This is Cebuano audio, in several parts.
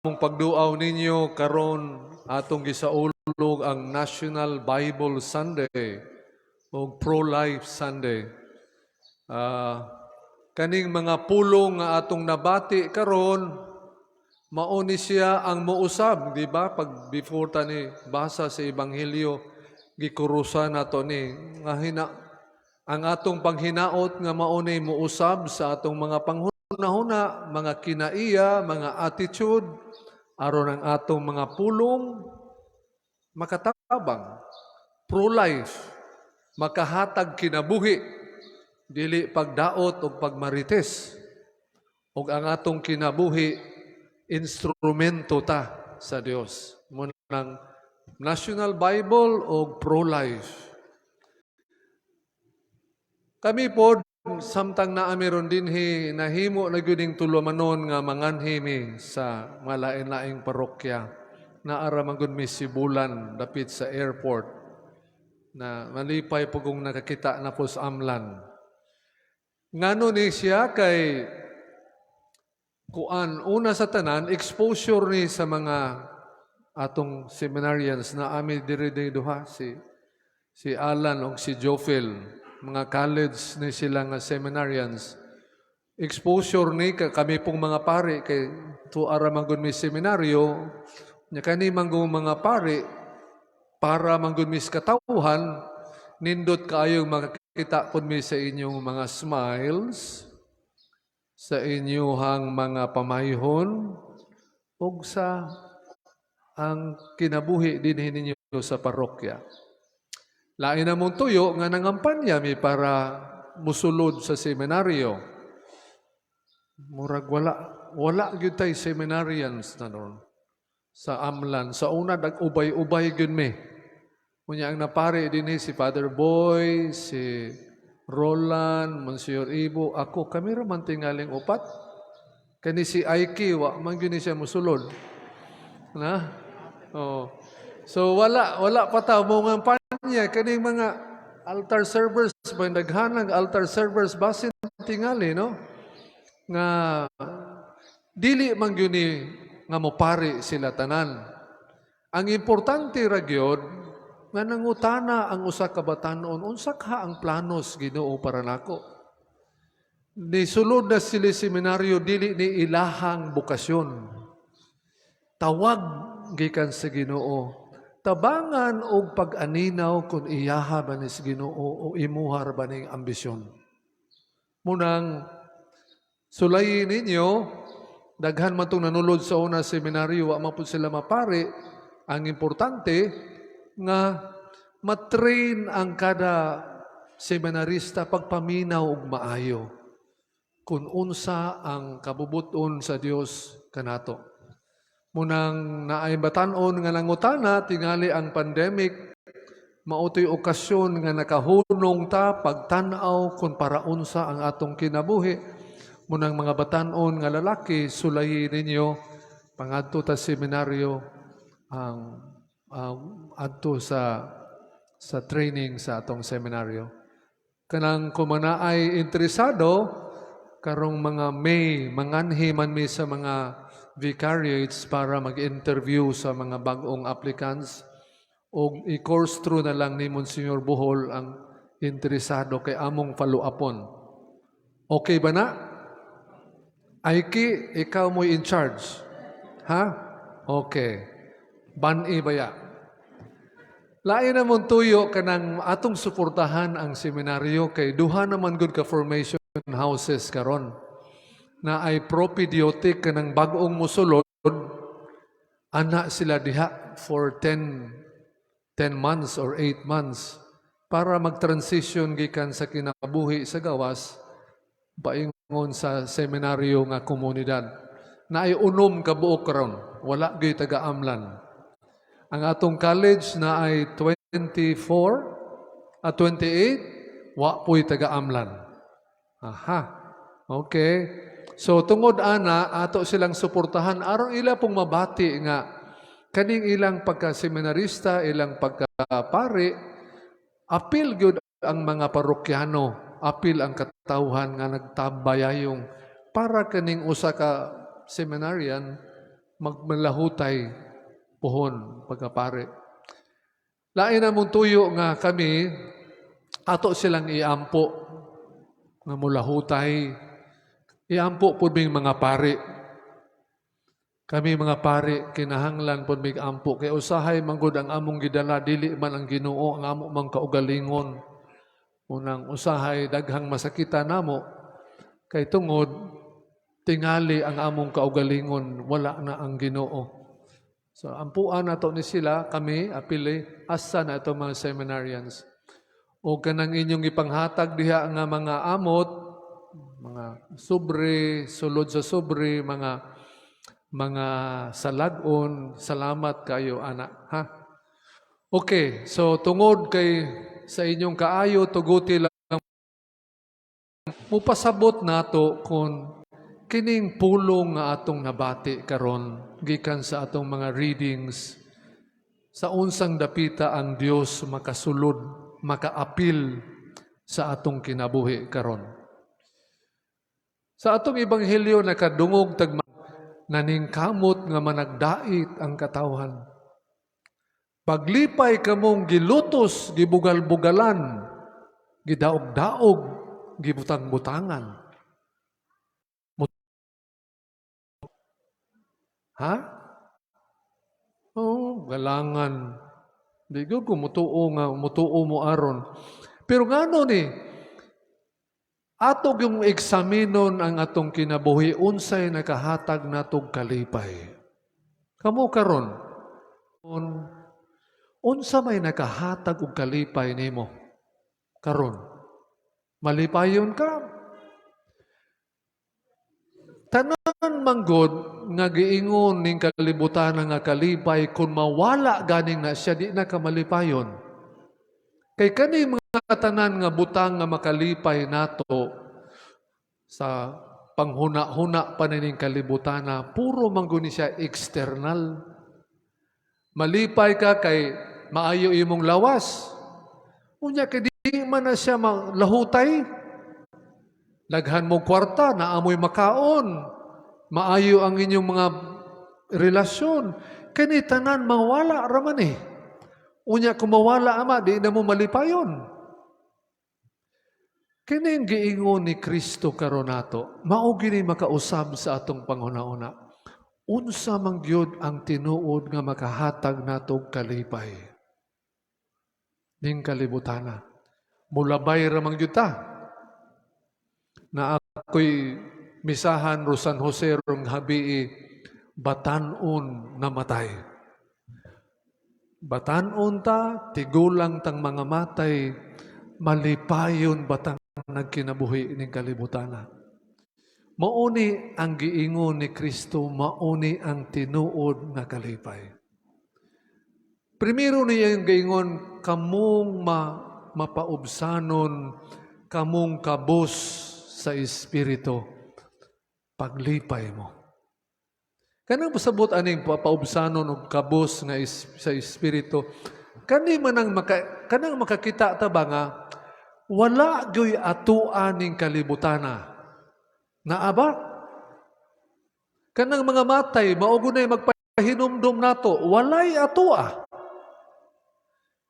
Among pagduaw ninyo karon, atong gisaulog ang National Bible Sunday o Pro-Life Sunday. Kaning mga pulong nga atong nabati karon, mao ni siya ang muusab, di ba? Pag before ta ni basa sa Ebanghelyo, gikurusan nato ni nga hina ang atong panghinaot nga mao ni muusab sa atong mga panghunahuna, mga kinaiya, mga attitude, aron ang atong mga pulong makatabang, pro-life, makahatag kinabuhi, dili pagdaot o pagmarites. Ug ang atong kinabuhi, instrumento ta sa Dios. Munang National Bible o pro-life. Kami po, samtang naa mi ron dinhi, nahimo na gyud ning tulumanon nga manganhi mi sa malain-laing parokya. Naa ra man gud mi Sibulan, dapit sa airport, na malipay po kung nakakita na po sa Amlan. Ngano ni siya? Kay kuan, una sa tanan, exposure ni sa mga atong seminarians na ami diri diri duha, si Alan ug si Jofel, mga college ni sila nga seminarians. Exposure ni ka kami pong mga pari, kay tuara man gud mi seminaryo nya, kani man gud mga pari para man gud mi sa katawhan. Nindot kaayong makakita pud mi sa inyong mga smiles, sa inyong mga pamayhon ug sa ang kinabuhi dinhi ninyo sa parokya. Lain na mong tuyo nga nangampanya mi para musulod sa seminaryo. Murag wala gyud tay seminarians na noon sa Amlan. Sa una, nag-ubay-ubay gyud mi. Unya ang napari dinhi si Father Boy, si Roland, Monsignor Ibo, ako, kami ra man tingaling upat. Kani si Aiki, wa man gyud ni siya musulod. Na? Oh. So wala pa ta mo nga panya kaning mga altar servers ba, daghanang altar servers basin tingali, no, nga dili man gyud ni nga mopari sila tanan. Ang importante ra gyud nga nangutana ang usa ka batan-on, "Unsa ka ang planos Ginoo para nako?" Ni sulod na sila seminaryo, dili ni ilahang bokasyon. Tawag gikan sa Ginoo. Tabangan og pag-aninaw kung iyaha ba ni sa Ginoo o imuha ra ba ning ambisyon. Munang sulayin ninyo, daghan man tong nanulod sa una seminaryo, wa man pud sila mapari. Ang importante nga matrain ang kada seminarista pagpaminaw og maayo kung unsa ang kabubuton sa Dios kanato. Munang naay batan-on nga nangutana, tingali ang pandemic, mao to'y okasyon nga nakahunong ta pagtan-aw kung para unsa ang atong kinabuhi. Munang mga batan-on nga lalaki, sulayi ninyo, pangadto ta seminaryo ang adto sa training sa atong seminaryo. Kanang kung ay interesado, karong mga May, manganhi man mi sa mga vicariates para mag-interview sa mga bag-ong applicants o i-course through na lang ni Monsignor Bohol ang interesado kay among follow-upon. Okay ba na? Aiki, ikaw mo in charge. Ha? Okay. Bani ba ya? Lain namon tuyo kanang atong suportahan ang seminaryo kay duha naman gud ka formation houses karon na ay propedeutic, kanang bag-ong musulod ana sila diha for 10 months or 8 months para mag-transition gikan sa kinabuhi sa gawas paingon sa seminaryo nga komunidad. Na ay 6 ka buok karon, wala gyud taga-Amlan. Ang atong college na ay 24 at 28, wa po'y taga-Amlan. Aha. Okay. So tungod ana, ato silang suportahan aron ila pong mabati nga kaning ilang pagka-seminarista, ilang pagka-pari, apil gyud ang mga parokyano, apil ang katawhan nga nagtabayayong para kaning usa ka seminarian. Magmalahutay puhon pagkapare. Lain na mong tuyo nga kami, ato silang iampo nga mulahutay. Iampo pud ming mga pari. Kami mga pari, kinahanglan pud mig ampo kay usahay manggod ang among gidala, dili man ang Ginoo, ang amo mang kaugalingon. Unang usahay daghang masakita namo kay tungod tingali ang among kaugalingon, wala na ang Ginoo. So ampuan nato ni sila, kami apili asa na itong mga seminarians. O kanang inyong ipanghatag diha nga mga amot, mga sobre, sulod sa sobre, mga salag-on, salamat kayo, anak, ha? Okay, so tungod kay sa inyong kaayo, tuguti lang mupasabot nato kung kining pulong nga atong nabati karon gikan sa atong mga readings, sa unsang dapita ang Dios makasulod, makaapil sa atong kinabuhi karon. Sa atong ebanghelyo, nakadungog tag naningkamot nga managdait ang katawhan. Paglipay kamong gilutos, gibugal-bugalan, gidaog-daog, gibutang-butangan. Ha? Oh, galangan. Di ko mutuo nga mutuo mo aron. Pero ngano ni ato yung eksaminon ang atong kinabuhi, unsay nakahatag natog kalipay? Kamo karon, unsa may nakahatag og kalipay nimo karon? Malipayon ka. Tanan manggod nga giingon ning kalibutan nga kalipay, kung mawala ganing na siya, di na ka malipayon. Kay kani mga tanan nga butang nga makalipay nato sa panghuna-huna pa nining kalibutan na puro man guni siya external. Malipay ka kay maayo imong lawas. Unya kay di man na siya malahutay. Daghan mo kwarta, naamoy makaon. Maayo ang inyong mga relasyon. Kani tanan mawala raman eh. Unya kung mawala ama, di na mo malipayon. Kini ang giingon ni Kristo karon nato, mao gini makausab sa atong panghuna-una. Unsa man gyud ang tinuod nga makahatag natog kalipay ning kalibutana? Mulabay ra man gyud ta. Na ako'y misahan ro San Jose rong habii, batan-on namatay. Batan-on ta, tigulang tang mga matay, malipayon batang nagkinabuhi ning kalibutana? Mauni ang giingon ni Kristo, mauni ang tinuod nga kalipay. Primero niya yung giingon, kamong mapaubsanon, kamong kabos sa Espiritu, paglipay mo. Kanang pasabot aning paubsanon og kabos nga sa Espiritu, kani man ang kanang makakita ta ba nga wala gyoy atoa ning kalibutana. Naa ba? Kanang mga matay, mao gunay magpahinumdum nato, walay atoa.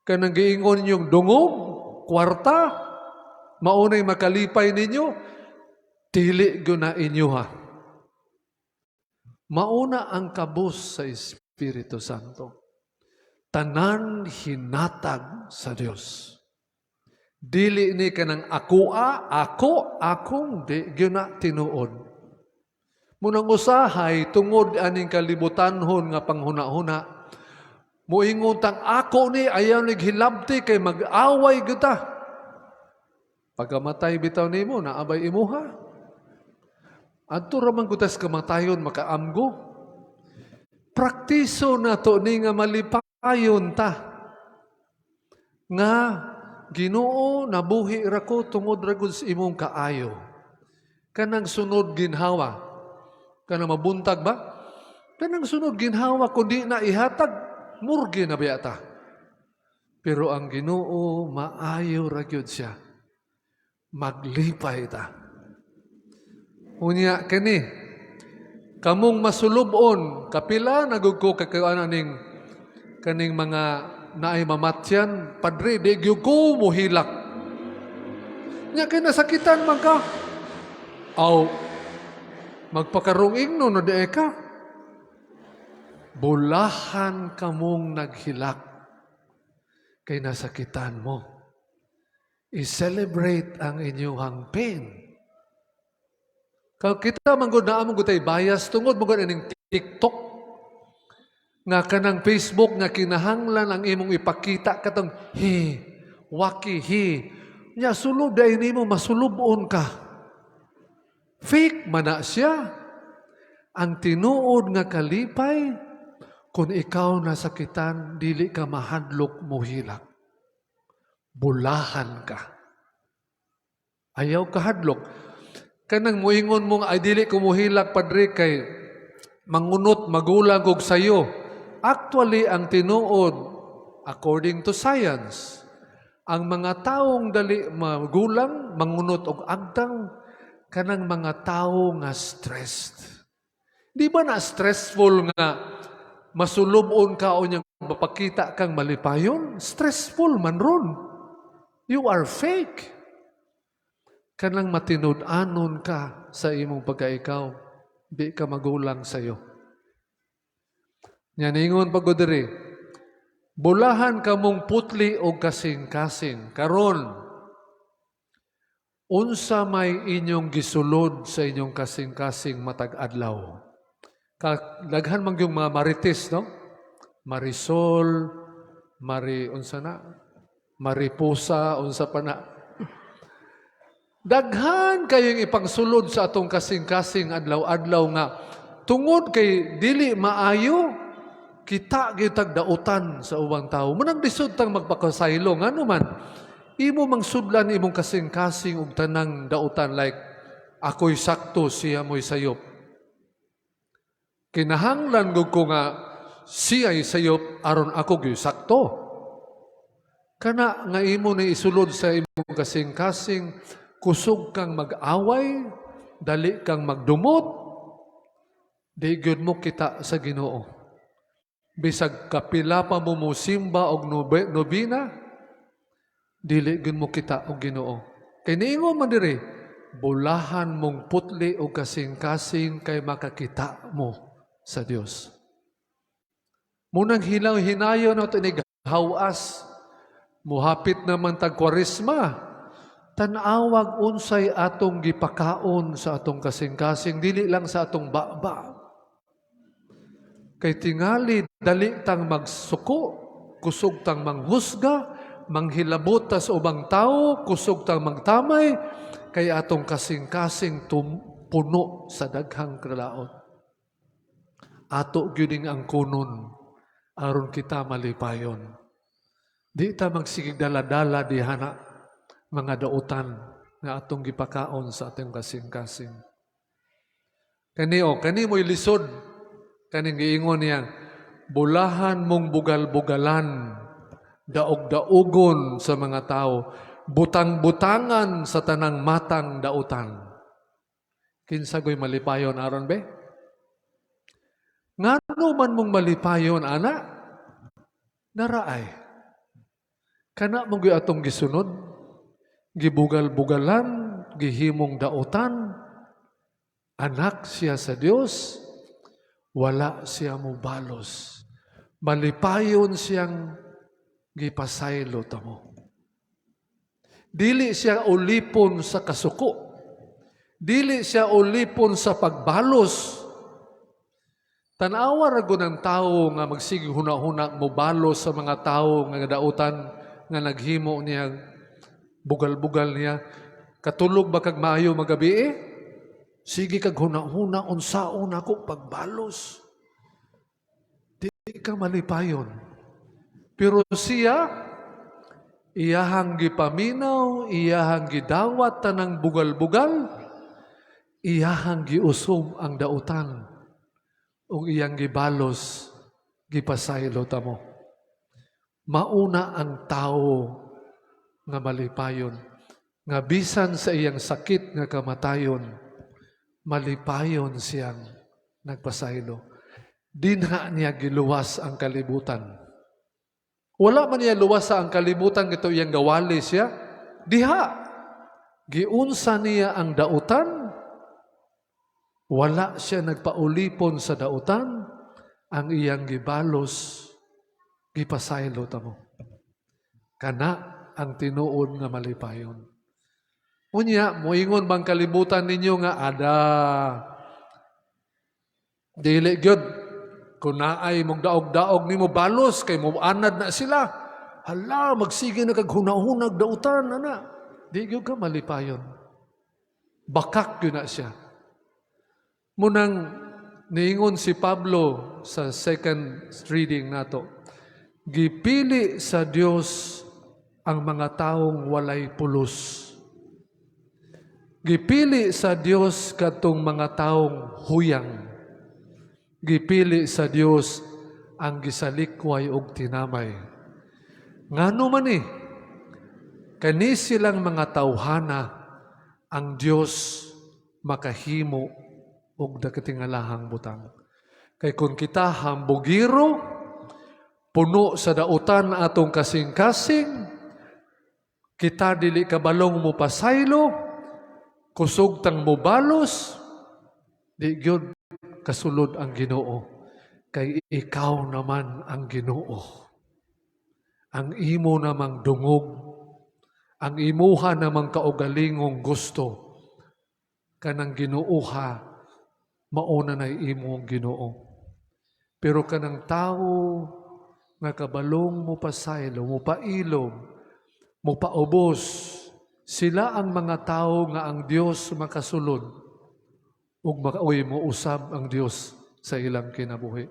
Kanang giingon yung dungog, kwarta, maunay makalipay ninyo, dili gyud na inyo ha. Mauna ang kabos sa Espiritu Santo. Tanan hinatag sa Dios. Dili ni kanang akoa, ako, akong, di gyud na tinuod. Munang usahay tungod aning kalibutanhon nga panghuna-huna, muingon tang ako ni, ayaw naghilabti kay mag-away gyud ta. Pagkamatay bitaw nimo, naabay imuha. Adto ra man gud tas kamatayon makaamgo. Praktiso na to ni nga malipayon ta. Nga Ginoo, nabuhi ra ko tungod ra gud sa imong kaayo. Kanang sunod ginhawa. Kanang mabuntag ba? Kanang sunod ginhawa kundi na ihatag, murgi na biya ta. Pero ang Ginoo, maayo ra gyud siya. Maglipay ta. Unya kini Kamong masulubon, kapila na gud ko kakaana ning kaning mga naay mamatyan, "Padre, di gyud ko muhilak." Nya kay nasakitan man ka. Aw, magpakarong ingno na di ka. Bulahan kamong naghilak kay nasakitan mo. I-celebrate ang inyong pain. Kita man gud naa man gud tay bias tungod mo gud ining TikTok nga kanang Facebook nga kinahanglan ang imong ipakita katong hi waki hi, nya sulod dai nimo, masulubon ka. Fake man na siya. Ang tinuod nga kalipay, kung ikaw nasakitan, dili ka mahadlok mohilak. Bulahan ka. Ayaw kahadlok. Kanang muingon mo nga, "Ay, dili ko muhilak, Padre, kay mangunot, magulang og sayo." Actually, ang tinuod, according to science, ang mga taong dali magulang, mangunot og agtang, kanang mga tao nga stressed. Di ba na stressful nga masulubon ka o niyang mapakita kang malipayon? Stressful man ron. You are fake. Kanang matinud-anon ka sa imong pagkaikaw, di ka magulang sa'yo. Nya ningon pag diri, bulahan kamong putli og kasing-kasing. Karon, unsa may inyong gisulod sa inyong kasing-kasing matag adlaw? Daghan man yung mga marites, no? Marisol, Mari, unsa na? Mariposa, unsa pa na? Daghan kayong ipangsulod sa atong kasing-kasing adlaw-adlaw nga tungod kay dili maayo, kita gyud dautan sa ubang tao. Munang lisod tang magpakasaylo, ngano man imo mang sudlan imong kasing-kasing og tanang dautan, like ako'y sakto, siya mo'y sayop. Kinahanglan gud ko nga siya'y sayop aron ako gyud sakto. Kana nga imo ni isulod sa imong kasing-kasing, kusog kang mag-away, dali kang magdumot, di gyud mo kita sa Ginoo. Bisag kapila pa mo musimba og nobina, dili gyud mo kita og Ginoo. Kay niingon man diri, bulahan mong putli og kasing-kasing kay makakita mo sa Dios. Munang hilaw hinayon na ito hawas. Muhapit naman tag Kwaresma. Tan-awag unsay atong gipakaon sa atong kasing-kasing, dili lang sa atong baba. Kay tingali dali tang magsuko, kusog tang manghusga, manghilabot ta sa ubang tao, kusog tang magtamay, kay atong kasing-kasing puno sa daghang kalaot. Ato gyud ang kunon aron kita malipayon. Di ta magsigig dala-dala dihana mga dautan nga atong gipakaon sa atong kasing-kasing. Kani o, kani mo'y lisod. Kaning giingon niya, bulahan mong bugal-bugalan, daog-daugon sa mga tao, butang-butangan sa tanang matang dautan. Kinsa go'y malipayon aron be? Ngano man mong malipayon ana? Naraay. Kana mo gyud atong gisunod, gibugal-bugalan, gihimong dautan, anak siya sa Dios, wala siya mobalos. Malipayon siyang gipasaylo tamo. Dili siya ulipon sa kasuko. Dili siya ulipon sa pagbalos. Tanawa ra gud ang tawo nga magsige huna-huna mobalos sa mga tawo nga dautan nga naghimo niya, bugal-bugal niya. Katulog ba kag maayo magabi eh? Sige kag huna-huna unsaon ako pagbalos. Di ka malipayon. Pero siya, iyahang gipaminaw, iyahang gidawat tanang bugal-bugal, iyahang giusob ang dautan, ug iyang gibalos, gipasaylo tamo. Mauna ang tao nga malipayon, nga bisan sa iyang sakit nga kamatayon, malipayon siyang Nagpasaylo. Dinha niya giluwas ang kalibutan. Wala man niya luwas sa ang kalibutan ito iyang gawali siya. Diha, giunsa niya ang dautan. Wala siya nagpaulipon sa dautan. Ang iyang gibalos, gipasaylo ta mo. Kana ang tinuod nga malipayon. Unya, moingon bang kalibutan ninyo nga ada dili gyud kung naay mong daog-daog nimo balos kay mo anad na sila. Hala, magsige na kag hunahunag dautan ana. Di gyud ka malipayon. Bakak gyud na siya. Munang niingon si Pablo sa second reading nato. Gipili sa Dios ang mga taong walay pulos. Gipili sa Dios katong mga taong huyang. Gipili sa Dios ang gisalikway og tinamay. Ngano man ni? Kani silang mga tawhana ang Dios makahimo og nakatingalahang butang. Kay kung kita hambugiro, puno sa dautan atong kasing-kasing, kita dili kabalong mo pasaylo, kusog tang mobalos, di gyud kasulod ang Ginoo. Kay ikaw naman ang Ginoo. Ang imo namang dungog, ang imuha namang kaugalingong gusto, kanang Ginooha, mauna na imong Ginoo. Pero kanang tao nga kabalong mo pasaylo, mo pailom, mo paubos, sila ang mga tao nga ang Dios makasulod ug makaoy mo usab ang Dios sa ilang kinabuhi.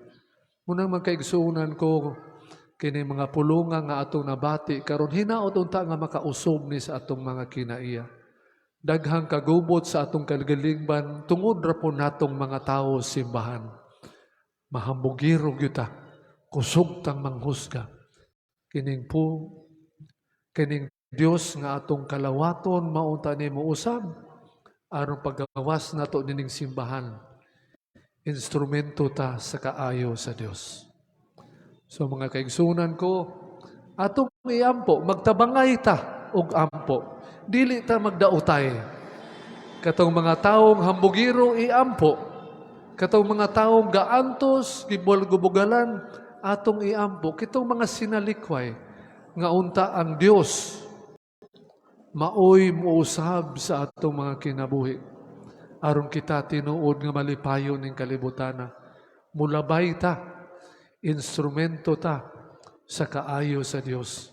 Munang magkaigsuonan ko, kini mga pulunga nga atong nabati karon, hinaot unta nga makausab ni sa atong mga kinaiya. Daghang kagubot sa atong kagalingban tungod ra po natong mga tawo simbahan. Mahambugiro gyud ta, kusog tang manghusga. Kining po kining Dios nga atong kalawaton maunta ni mo usab aron paggawas nato nining simbahan, instrumento ta sa kaayo sa Dios. So mga kaigsunan ko, atong iampo, magtabangay ta og ampo. Dili ta magdautay. Katong mga taong hambugiro, iampo. Katong mga taong gaantos, gibol-gubugalan, atong iampo. Kitong mga sinalikway, nga unta ang Dios maoy muusab sa atong mga kinabuhi. Aron kita tinuod nga malipayon ning kalibutana. Mulabay ta, instrumento ta sa kaayo sa Dios.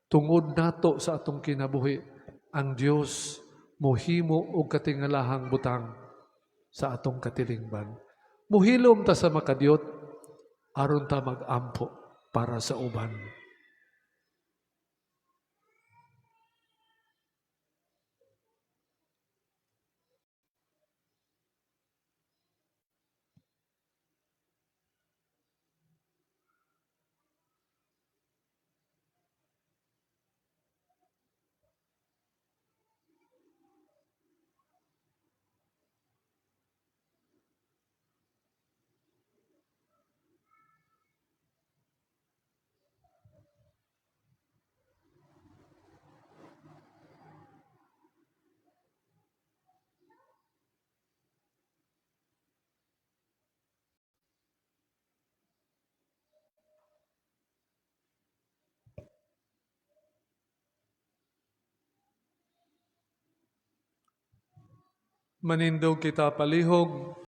Tungod nato sa atong kinabuhi, ang Dios mohimo og katingalahang butang sa atong katilingban. Muhilom ta sa makadiyot aron ta mag-ampo para sa uban. Manindog kita palihog.